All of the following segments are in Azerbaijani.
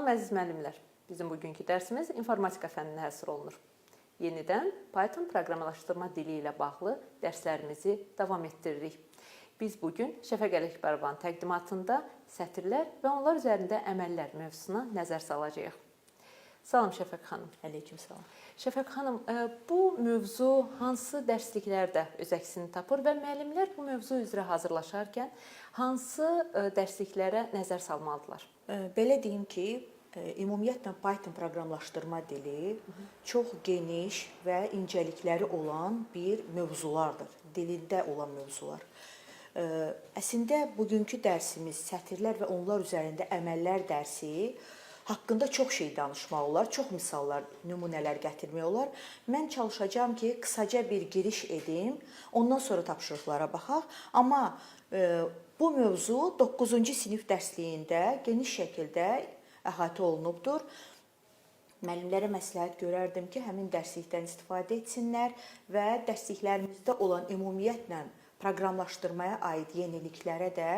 Salam əziz müəllimlər. Bizim bugünkü dərsimiz informatika fənninə həsr olunur. Yenidən Python proqramlaşdırma dili ilə bağlı dərslərimizi davam etdiririk. Biz bu gün Şəfəq Ələkbərovanın təqdimatında sətirlər və onlar üzərində əməllər mövzusuna nəzər salacağıq. Salam Şəfəq xanım. Aleykümselam. Şəfəq xanım, bu mövzu hansı dərsliklərdə öz əksini tapır və müəllimlər bu mövzu üzrə hazırlaşarkən hansı dərsliklərə nəzər salmalıdırlar? Belə deyim ki, ümumiyyətlə Python proqramlaşdırma dili çox geniş və incəlikləri olan bir mövzulardır. Dilində olan mövzular. Əslində bugünkü dərsimiz sətirlər və onlar üzərində əməllər dərsi haqqında çox şey danışmaq olar, çox misallar, nümunələr gətirmək olar. Mən çalışacağam ki, qısaca bir giriş edim, ondan sonra tapşırıqlara baxaq. Amma bu mövzu 9-cu sinif dərsliyində geniş şəkildə əhatə olunubdur. Müəllimlərə məsləhət görərdim ki, həmin dərslikdən istifadə etsinlər və dərsliklərimizdə olan ümumiyyətlə proqramlaşdırmaya aid yeniliklərə də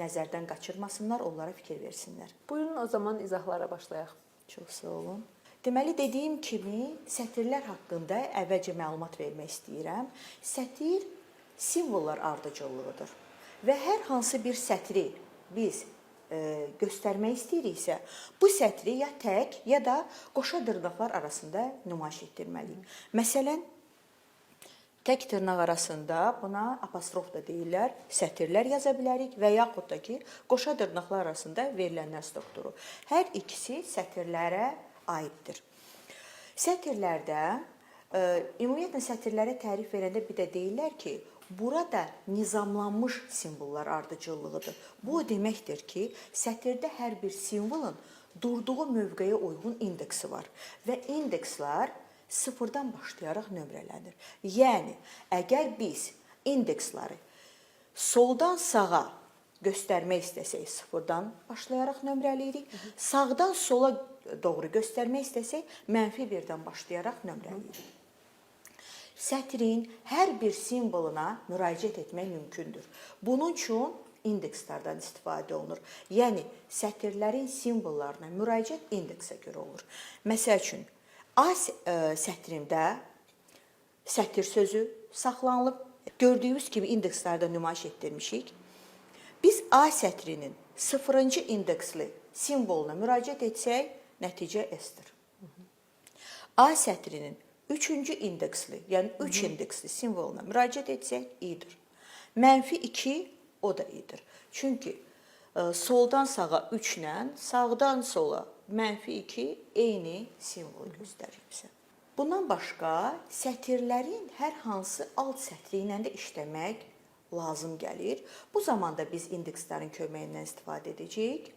nəzərdən qaçırmasınlar, onlara fikir versinlər. Buyurun o zaman izahlara başlayaq. Çox sağ olun. Deməli, dediyim kimi, sətirlər haqqında əvvəlcə məlumat vermək istəyirəm. Sətir simvollar ardıcıllığıdır və hər hansı bir sətri biz göstərmək istəyiriksə, bu sətri ya tək, ya da qoşa dırnaqlar arasında nümayiş etdirməliyik. Məsələn, tək dırnaq arasında buna apostrof da deyirlər, sətirlər yaza bilərik və yaxud da ki, qoşa dırnaqlar arasında verilənlər strukturu. Hər ikisi sətirlərə aiddir. Sətirlərdə, ümumiyyətlə sətirlərə tərif verəndə bir də deyirlər ki, burada nizamlanmış simvollar ardıcıllığıdır. Bu o deməkdir ki, sətirdə hər bir simvolun durduğu mövqeyə uyğun indeksi var və indekslər sıfırdan başlayaraq nömrələnir. Yəni, əgər biz indeksləri soldan sağa göstərmək istəsək, sıfırdan başlayaraq nömrələyirik. Sağdan sola doğru göstərmək istəsək, mənfi birdən başlayaraq nömrələyirik. Sətrin hər bir simvoluna müraciət etmək mümkündür. Bunun üçün indekslərdən istifadə olunur. Yəni, sətirlərin simvollarına müraciət indeksə görə olur. Məsəl üçün, A sətrimdə sətir sözü saxlanılıb. Gördüyünüz kimi indekslərdə nümayiş etdirmişik. Biz A sətrinin 0-cı indeksli simvoluna müraciət etsək, nəticə S-dir. A sətrinin 3-cü indeksli, yəni 3 indeksli simvoluna müraciət etsək, I-dir. Mənfi 2, o da I-dir. Çünki soldan sağa 3 ilə, sağdan sola mənfi 2 eyni simvolu göstərir bizə. Bundan başqa sətirlərin hər hansı alt sətri ilə də işləmək lazım gəlir. Bu zamanda biz indekslərin köməyindən istifadə edəcəyik.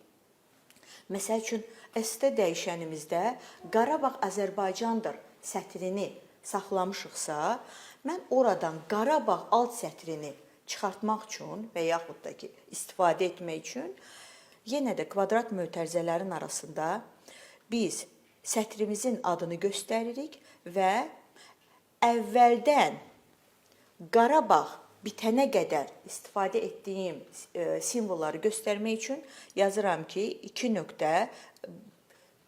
Məsəl üçün, S-də dəyişənimizdə Qarabağ Azərbaycandır sətrini saxlamışıqsa, mən oradan Qarabağ alt sətrini çıxartmaq üçün və yaxud da ki, istifadə etmək üçün yenə də kvadrat mötərizələrin arasında biz sətrimizin adını göstəririk və əvvəldən Qarabağ bitənə qədər istifadə etdiyim simvolları göstərmək üçün yazıram ki, 2 nöqtə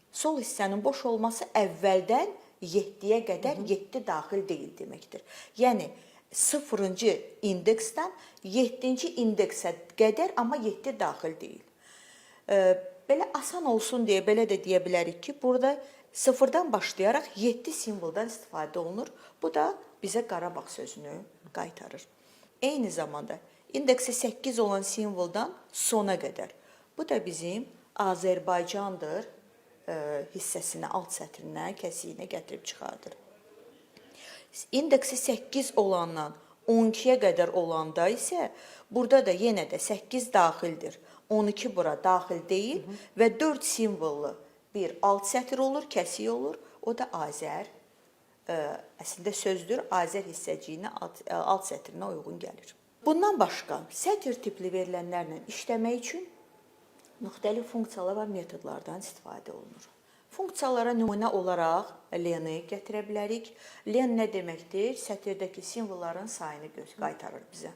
sol hissənin boş olması əvvəldən 7-yə qədər 7 daxil deyil deməkdir. Yəni, 0-cı indeksdən 7-ci indeksə qədər, amma 7 daxil deyil. Belə asan olsun deyə belə də deyə bilərik ki, burada sıfırdan başlayaraq 7 simvoldan istifadə olunur. Bu da bizə Qarabağ sözünü qaytarır. Eyni zamanda indeksi 8 olan simvoldan sona qədər. Bu da bizim Azərbaycandır hissəsinə, alt sətrinə, kəsiyinə gətirib çıxardır. İndeksi 8 olandan 12-yə qədər olanda isə burada da yenə də 8 daxildir. 12 bura daxil deyil və 4 simvollu bir alt sətir olur, kəsik olur. O da Azər, əslində sözdür, Azər hissəciyinə, alt sətrinə uyğun gəlir. Bundan başqa sətir tipli verilənlərlə işləmək üçün müxtəlif funksiyalar və metodlardan istifadə olunur. Funksiyalara nümunə olaraq len-i gətirə bilərik. Len nə deməkdir? Sətirdəki simvolların sayını qaytarır bizə.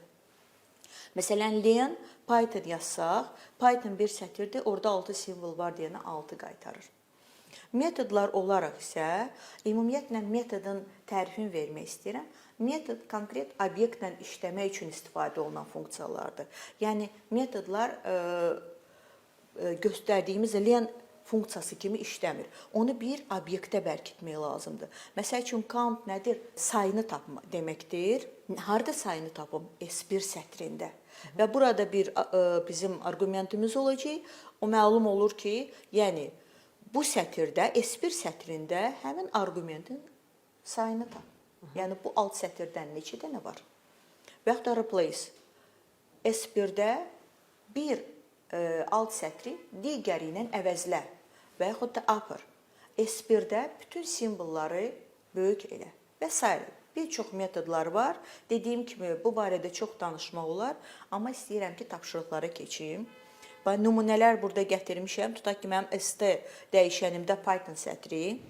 Məsələn, len Python yazsaq, Python bir sətirdir, orada 6 simvol var deyənə 6 qaytarır. Metodlar olaraq isə ümumiyyətlə metodun tərifini vermək istəyirəm. Metod konkret obyektlə işləmək üçün istifadə olunan funksiyalardır. Yəni metodlar göstərdiyimiz len funksiyası kimi işləmir. Onu bir obyektə bərkitmək lazımdır. Məsəl üçün count nədir? Sayını tapma deməkdir. Harda sayını tapım? S1 sətrində. Və burada bir bizim arqumentimiz olacaq. O məlum olur ki, yəni bu sətirdə S1 sətrində həmin arqumentin sayını tap. Yəni bu alt sətirdən neçə dənə var? Və yaxud da replace. S1-də bir alt sətri digəri ilə əvəzlə və yaxud da upper. S1-də bütün simvolları böyük elə və sairə. Bir çox metodlar var. Dediyim kimi bu barədə çox danışmaq olar, amma istəyirəm ki, tapşırıqlara keçim. Bax, nümunələr burada gətirmişəm. Tutaq ki, mənim ST dəyişənimdə Python sətri,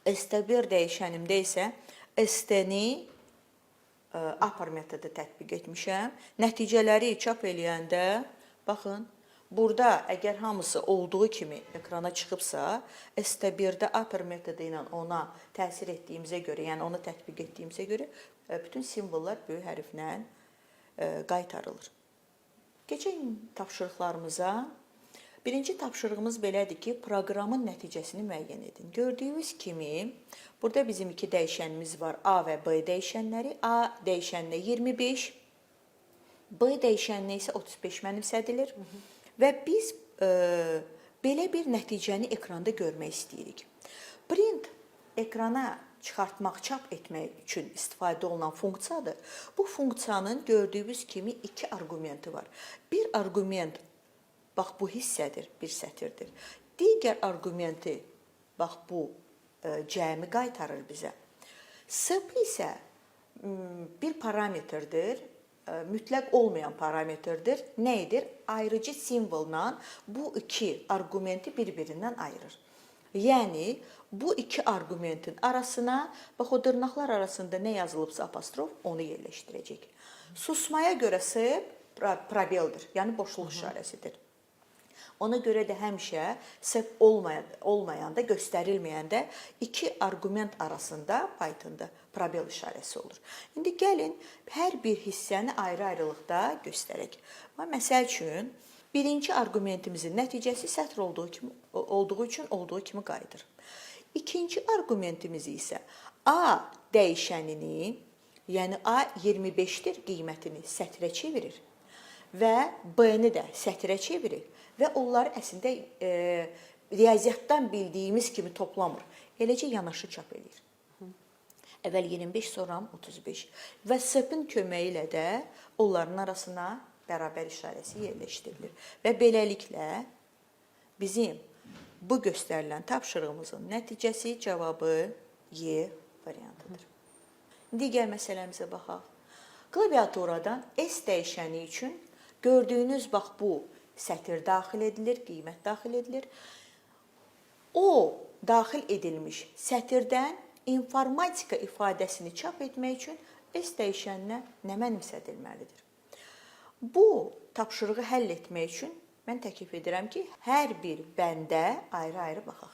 ST1 dəyişənimdə isə ST-ni upper metodu tətbiq etmişəm. Nəticələri çap eləyəndə baxın, burada əgər hamısı olduğu kimi ekrana çıxıbsa, ST1-də upper metodu ilə ona təsir etdiyimizə görə, yəni onu tətbiq etdiyimizə görə bütün simvollar böyük hərflə qaytarılır. Keçək tapşırıqlarımıza. Birinci tapşırığımız belədir ki, proqramın nəticəsini müəyyən edin. Gördüyünüz kimi, burada bizim iki dəyişənimiz var. A və B dəyişənləri. A dəyişəninə 25, B dəyişəninə isə 35 mənimsədilir. Və biz belə bir nəticəni ekranda görmək istəyirik. Print ekrana çıxartmaq, çap etmək üçün istifadə olunan funksiyadır. Bu funksiyanın gördüyünüz kimi iki arqumenti var. Bir arqument bax bu hissədir, bir sətirdir. Digər arqumenti bax bu cəmi qaytarır bizə. Sep isə bir parametrdir, mütləq olmayan parametrdir. Nə edir? Ayırıcı simvolla bu iki arqumenti bir-birindən ayırır. Yəni bu iki arqumentin arasına bax o dırnaqlar arasında nə yazılıbsa apostrof onu yerləşdirəcək. Susmaya görə sep probeldir, yəni boşluq işarəsidir. Ona görə də həmişə sep olmayanda, göstərilməyəndə iki arqument arasında Pythonda probel işarəsi olur. İndi gəlin hər bir hissəni ayrı-ayrılıqda göstərək. Məsəl üçün birinci arqumentimizin nəticəsi sətr olduğu üçün olduğu kimi qayıdır. İkinci arqumentimiz isə A dəyişənini, yəni A 25-dir qiymətini sətrə çevirir və B-ni də sətrə çevirir və onları əslində riyaziyyatdan bildiyimiz kimi toplamır. Eləcə yanaşı çap eləyir. Əvvəl 25, sonra 35 və sep-in köməyi ilə də onların arasına bərabər işarəsi yerləşdirilir. Və beləliklə bizim bu göstərilən tapşırığımızın nəticəsi, cavabı Y variantıdır. Digər məsələmizə baxaq. Klaviaturadan S dəyişəni üçün gördüyünüz bax bu sətir daxil edilir, qiymət daxil edilir. O daxil edilmiş sətirdən informatika ifadəsini çap etmək üçün S dəyişəninə nə mənimsədilməlidir? Bu tapşırığı həll etmək üçün mən təklif edirəm ki, hər bir bəndə ayrı-ayrı baxaq.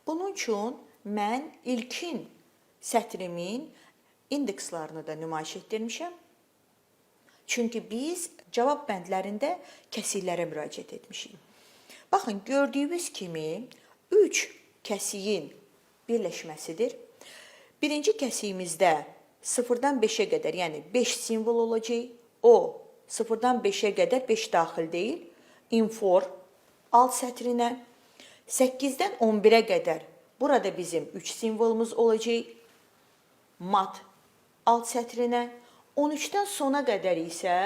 Bunun üçün mən ilkin sətrimin indekslarını da nümayiş etdirmişəm. Çünki biz cavab bəndlərində kəsiklərə müraciət etmişik. Baxın, gördüyünüz kimi 3 kəsiyin birləşməsidir. Birinci kəsiyimizdə 0-dan 5-ə qədər, yəni 5 simvol olacaq. O 0-dan 5-ə qədər 5 daxil deyil. Infor alt sətrinə 8-dən 11-ə qədər burada bizim 3 simvolumuz olacaq. Mat alt sətrinə 13-dən sona qədər isə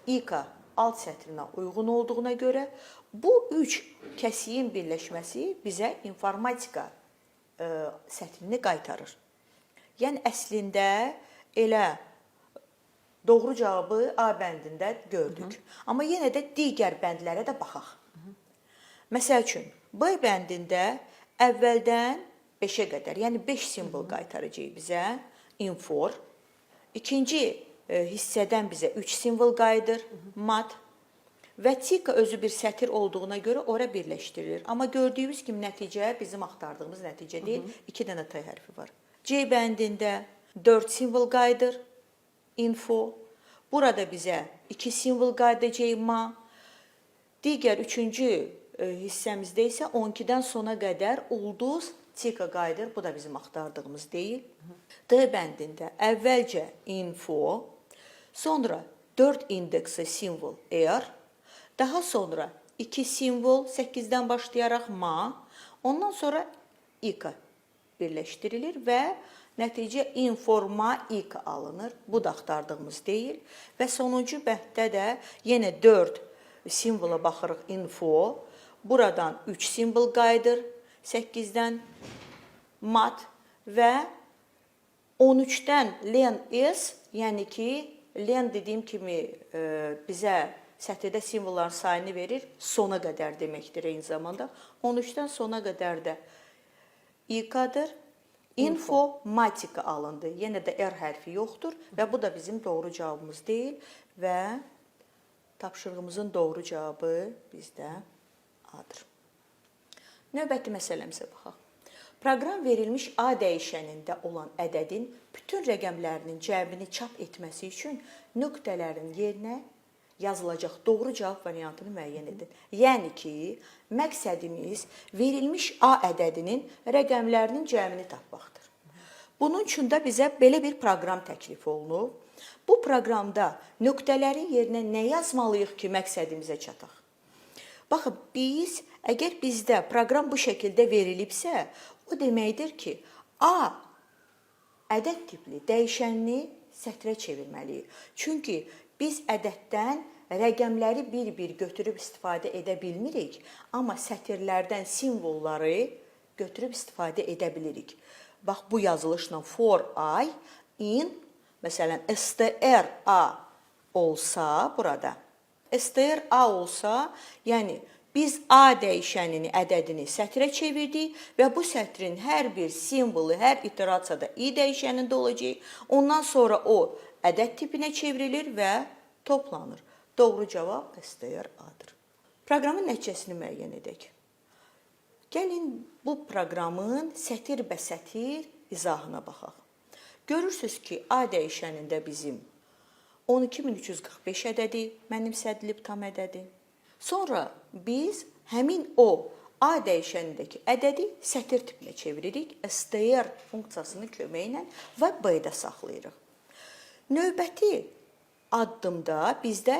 İK alt sətrinə uyğun olduğuna görə bu 3 kəsiyin birləşməsi bizə informatika sətrini qaytarır. Yəni əslində elə doğru cavabı A bəndində gördük. Amma yenə də digər bəndlərə də baxaq. Məsəl üçün, B bəndində əvvəldən 5-ə qədər, yəni 5 simvol qaytaracaq bizə infor. İkinci hissədən bizə 3 simvol qayıdır, mat. Və tika özü bir sətir olduğuna görə ora birləşdirilir. Amma gördüyümüz kimi nəticə bizim axtardığımız nəticə deyil. 2 dənə T hərfi var. C bəndində 4 simvol qayıdır, info. Burada bizə 2 simvol qayıdacaq, ma. Digər üçüncü hissəmizdə isə 12-dən sona qədər ulduz tika qayıdır. Bu da bizim axtardığımız deyil. D bəndində əvvəlcə info, sonra 4 indeksi simvol R, daha sonra 2 simvol 8-dən başlayaraq ma, ondan sonra ika birləşdirilir və nəticə informatika alınır. Bu da axtardığımız deyil. Və sonuncu bənddə də yenə 4 simvola baxırıq info. Buradan 3 simvol qayıdır 8-dən mat və 13-dən len s, yəni ki, len dediyim kimi bizə sətirdə simvolların sayını verir, sona qədər deməkdir eyni zamanda. 13-dən sona qədər də İK-dır. Informatika alındı. Yenə də R hərfi yoxdur və bu da bizim doğru cavabımız deyil və tapşırığımızın doğru cavabı bizdə A-dır. Növbəti məsələmizə baxaq. Proqram verilmiş A dəyişənində olan ədədin bütün rəqəmlərinin cəmini çap etməsi üçün nöqtələrin yerinə yazılacaq doğru cavab variantını müəyyən edin. Yəni ki, məqsədimiz verilmiş A ədədinin rəqəmlərinin cəmini tapmaqdır. Bunun üçün də bizə belə bir proqram təklif olunub. Bu proqramda nöqtələrin yerinə nə yazmalıyıq ki, məqsədimizə çataq? Baxın, biz əgər bizdə proqram bu şəkildə verilibsə, o deməkdir ki, A ədəd tipli dəyişənini sətrə çevirməliyik. Çünki biz ədəddən rəqəmləri bir-bir götürüb istifadə edə bilmirik, amma sətirlərdən simvolları götürüb istifadə edə bilirik. Bax, bu yazılışla for i in, məsələn, str a olsa burada, str a olsa, yəni biz A dəyişənini, ədədini sətrə çevirdik və bu sətrin hər bir simvolu, hər iterasiyada i dəyişənində olacaq. Ondan sonra o ədəd tipinə çevrilir və toplanır. Doğru cavab str A-dır. Proqramın nəticəsini müəyyən edək. Gəlin bu proqramın sətir-bəsətir izahına baxaq. Görürsüz ki, A dəyişənində bizim 12345 ədədi mənimsədilib tam ədədi. Sonra biz həmin o A dəyişənindəki ədədi sətir tipinə çeviririk str funksiyasının köməyi ilə və B-də saxlayırıq. Növbəti addımda bizdə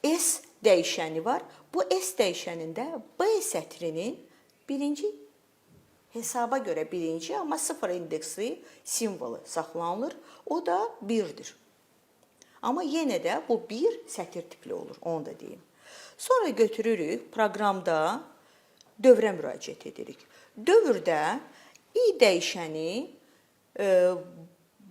S dəyişəni var. Bu S dəyişənində B sətrinin birinci hesaba görə birinci, amma sıfır indeksi simvolu saxlanılır. O da 1-dir. Amma yenə də bu 1 sətir tipli olur, onu da deyim. Sonra götürürük, proqramda dövrə müraciət edirik. Dövrdə i dəyişəni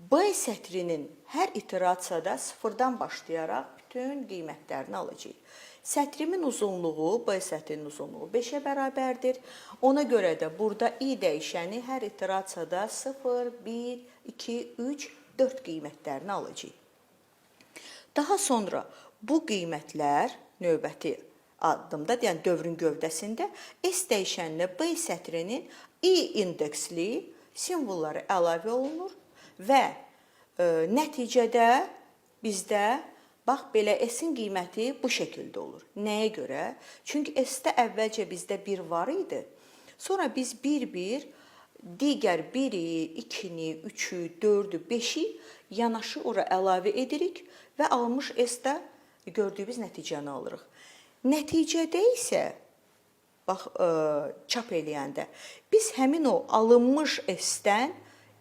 B sətrinin hər iterasiyada sıfırdan başlayaraq bütün qiymətlərini alacaq. Sətrimin uzunluğu, B sətrinin uzunluğu 5-ə bərabərdir. Ona görə də burada i dəyişəni hər iterasiyada 0, 1, 2, 3, 4 qiymətlərini alacaq. Daha sonra bu qiymətlər növbəti addımda, yəni dövrün gövdəsində S dəyişəninə B sətrinin i indeksli simvolları əlavə olunur və nəticədə bizdə bax belə S-in qiyməti bu şəkildə olur. Nəyə görə? Çünki S-də əvvəlcə bizdə 1 var idi. Sonra biz bir-bir digər 1-i, 2-ni, 3-ü, 4-ü, 5-i yanaşı ora əlavə edirik və alınmış S-də gördüyümüz nəticəni alırıq. Nəticədə isə bax çap eləyəndə biz həmin o alınmış S-dən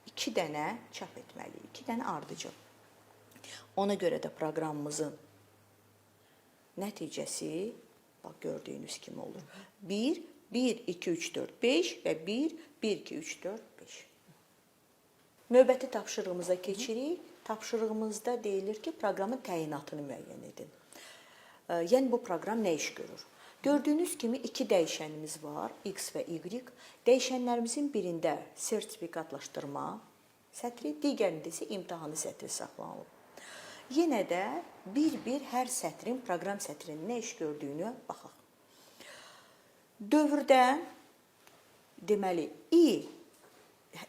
2 dənə çap etməliyik. 2 dənə ardıcıl. Ona görə də proqramımızın nəticəsi bax gördüyünüz kimi olur. 1, 1, 2, 3, 4, 5 və 1, 1, 2, 3, 4, 5. Növbəti tapşırığımıza keçirik. Tapşırığımızda deyilir ki, proqramın təyinatını müəyyən edin. Yəni bu proqram nə iş görür? Gördüyünüz kimi iki dəyişənimiz var, x və y. Dəyişənlərimizin birində sertifikatlaşdırma sətri, digərində isə imtahanı sətri saxlanılıb. Yenə də bir-bir hər sətrin, proqram sətrinin nə iş gördüyünü baxaq. Dövrdə deməli i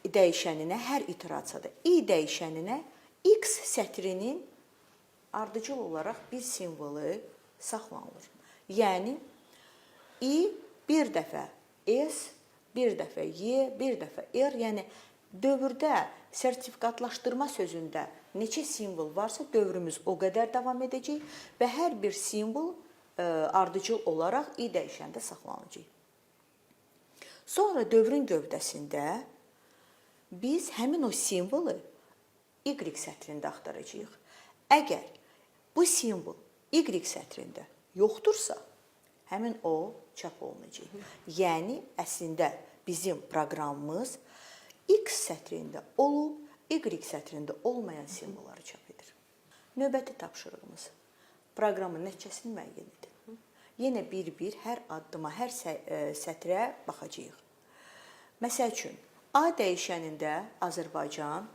dəyişəninə hər iterasiyada i dəyişəninə x sətrinin ardıcıl olaraq bir simvolu saxlanılır. Yəni i bir dəfə s, bir dəfə y, bir dəfə r, yəni dövrdə sertifikatlaşdırma sözündə neçə simvol varsa dövrümüz o qədər davam edəcək və hər bir simvol ardıcıl olaraq i dəyişəndə saxlanılacaq. Sonra dövrün gövdəsində biz həmin o simvolu y sətrində axtaracağıq. Əgər bu simvol y sətrində yoxdursa, həmin o çap olunacaq. Yəni əslində bizim proqramımız x sətrində olub, y sətrində olmayan simvolları çap edir. Növbəti tapşırığımız proqramın nəticəsini müəyyən edin. Yenə bir-bir hər addıma, hər sətrə baxacağıq. Məsəl üçün, A dəyişənində Azərbaycan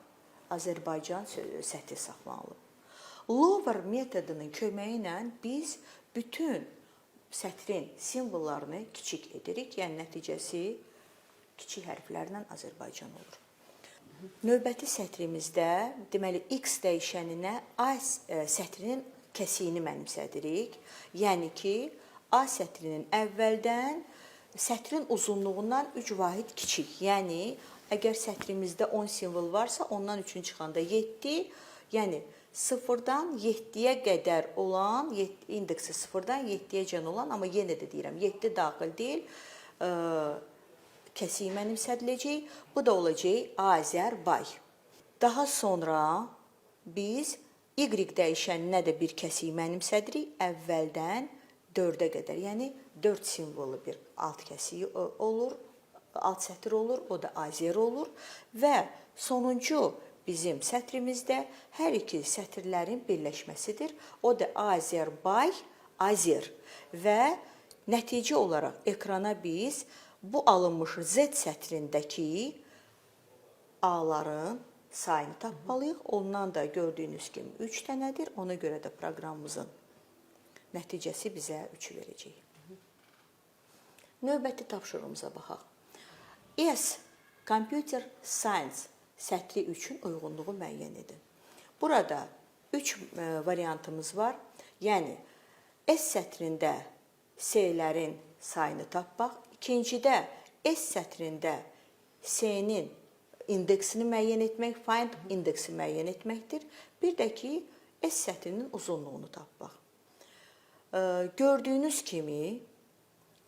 sətri saxlanılıb. Lower metodunun köməyi ilə biz bütün sətrin simvollarını kiçik edirik. Yəni nəticəsi kiçik hərflərlə Azərbaycan olur. Növbəti sətrimizdə deməli x dəyişəninə A sətrinin kəsiyini mənimsədirik. Yəni ki, A sətrinin əvvəldən sətrin uzunluğundan 3 vahid kiçik. Yəni əgər sətrimizdə 10 simvol varsa, ondan 3-ün çıxanda 7, yəni 0-dan 7-yə qədər olan, indeksi 0-dan 7-yəcən olan, amma yenə də deyirəm, 7 daxil deyil, kəsiyi mənimsədiləcək. Bu da olacaq Azərbay. Daha sonra biz y dəyişəninə də bir kəsiyi mənimsədirik əvvəldən 4-ə qədər. Yəni 4 simvollu bir alt kəsiyi olur, alt sətir olur, o da Azer olur və sonuncu bizim sətrimizdə hər iki sətirlərin birləşməsidir. O da Azərbay, Azer və nəticə olaraq ekrana biz bu alınmış Z sətrindəki A-ların sayını tapmalıyıq. Ondan da gördüyünüz kimi 3 dənədir. Ona görə də proqramımızın nəticəsi bizə 3-ü verəcək. Növbəti tapşırığımıza baxaq. S Computer Science sətri üçün uyğunluğu müəyyən edin. Burada 3 variantımız var. Yəni S sətrində S-lərin sayını tapmaq, ikincidə S sətrində S-nin indeksini müəyyən etmək, find indeksi müəyyən etməkdir. Bir də ki, S sətrinin uzunluğunu tapmaq. Gördüyünüz kimi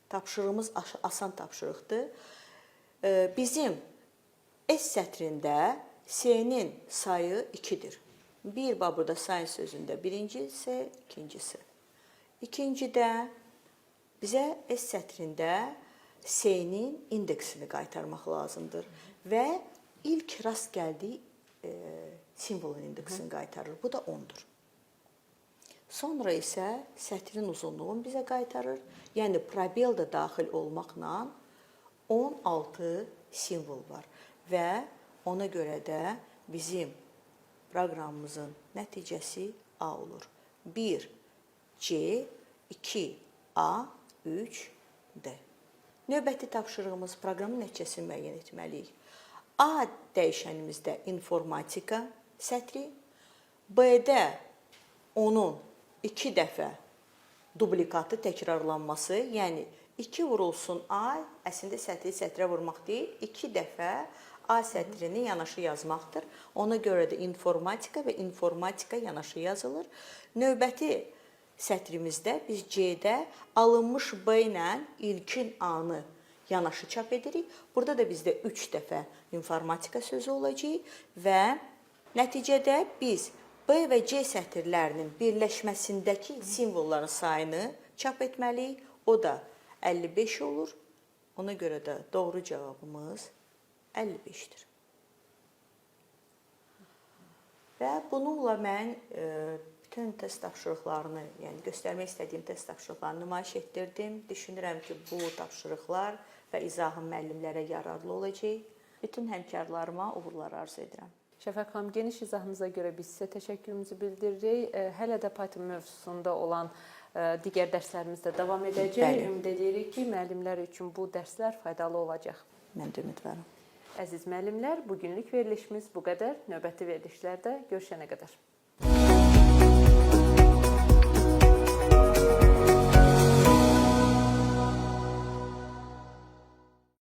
tapşırığımız asan tapşırıqdır. Bizim S sətrində S-nin sayı 2-dir. Bir bax burada sayın sözündə birinci S, ikinci S. İkincidə bizə S sətrində S-nin indeksini qaytarmaq lazımdır və ilk rast gəldiyi simvolun indeksini qaytarır. Bu da 10-dur. Sonra isə sətrin uzunluğunu bizə qaytarır. Yəni probel də daxil olmaqla 16 simvol var və ona görə də bizim proqramımızın nəticəsi A olur. 1 C, 2 A, 3 D. Növbəti tapşırığımız proqramın nəticəsini müəyyən etməliyik. A dəyişənimizdə informatika sətri, B-də onun 2 dəfə dublikatı təkrarlanması, yəni 2 vurulsun A, əslində sətri sətrə vurmaq deyil, 2 dəfə A sətrini yanaşı yazmaqdır. Ona görə də informatika və informatika yanaşı yazılır. Növbəti sətrimizdə biz C-də alınmış B ilə ilkin A-nı yanaşı çap edirik. Burada da bizdə 3 dəfə informatika sözü olacaq və nəticədə biz B və C sətirlərinin birləşməsindəki simvolların sayını çap etməliyik. O da 55 olur. Ona görə də doğru cavabımız 55-dir. Və bununla mən bütün test tapşırıqlarını, yəni göstərmək istədiyim test tapşırıqlarını nümayiş etdirdim. Düşünürəm ki, bu tapşırıqlar və izahım müəllimlərə yararlı olacaq. Bütün həmkarlarıma uğurlar arzu edirəm. Şəfəq xanım, geniş izahınıza görə biz sizə təşəkkürümüzü bildiririk. Hələ də Python mövzusunda olan digər dərslərimiz də davam edəcək. Bəli. Ümid edirik ki, müəllimlər üçün bu dərslər faydalı olacaq. Mən də ümidvaram. Əziz müəllimlər, bugünlük verilişimiz bu qədər. Növbəti verilişlərdə görüşənə qədər.